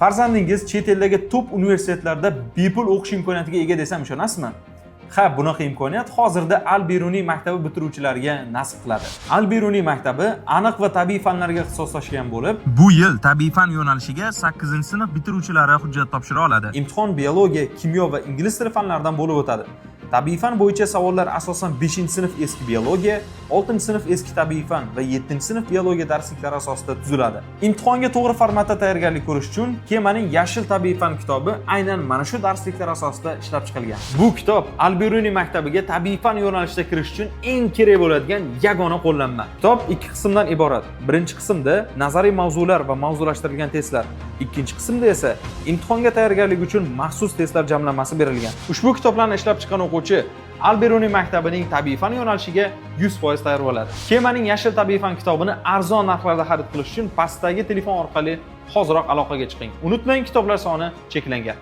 Farzandingiz chet eldagi top universitetlarda bepul o'qish imkoniyatiga ega desam, ishonasizmi? Ha, bunaqa imkoniyat hozirda Al Beruniy maktabi bitiruvchilariga nasib qiladi. Al Beruniy maktabi aniq va tabiiy fanlarga ixtisoslashgan bo'lib, bu yil tabiiy fan yo'nalishiga 8-sinf bitiruvchilari hujjat topshira oladi. Imtihon biologiya, kimyo va ingliz tili fanlaridan bo'lib o'tadi. Tabiiy fan bo'yicha savollar asosan 5-sinf eski biologiya, 6-sinf eski tabiiy fan va 7-sinf biologiya darsliklari asosida tuziladi. Imtihonga to'g'ri formatda tayyorgarlik ko'rish uchun Kemaning Yashil tabiiy fan kitobi aynan mana shu darsliklar asosida ishlab chiqilgan. Bu kitob Al Beruniy maktabiga tabiiy fan yo'nalishida kirish uchun eng kerak bo'ladigan yagona qo'llanma. Kitob ikki qismdan iborat. Birinchi qismda nazariy mavzular va mavzulashtirilgan testlar, ikkinchi qismda esa imtihonga tayyorgarlik uchun maxsus testlar jamlanmasi berilgan. Ushbu kitoblarni ishlab chiqqan o'quvchi Al Beruniy maktabining tabiiy fan yo'nalishiga 100% tayyor bo'ladi. Kemaning Yashil tabiiy fan kitobini arzon narxlarda xarid qilish uchun pastdagi telefon orqali hoziroq aloqaga chiqing. Unutmang, kitoblar soni cheklangan.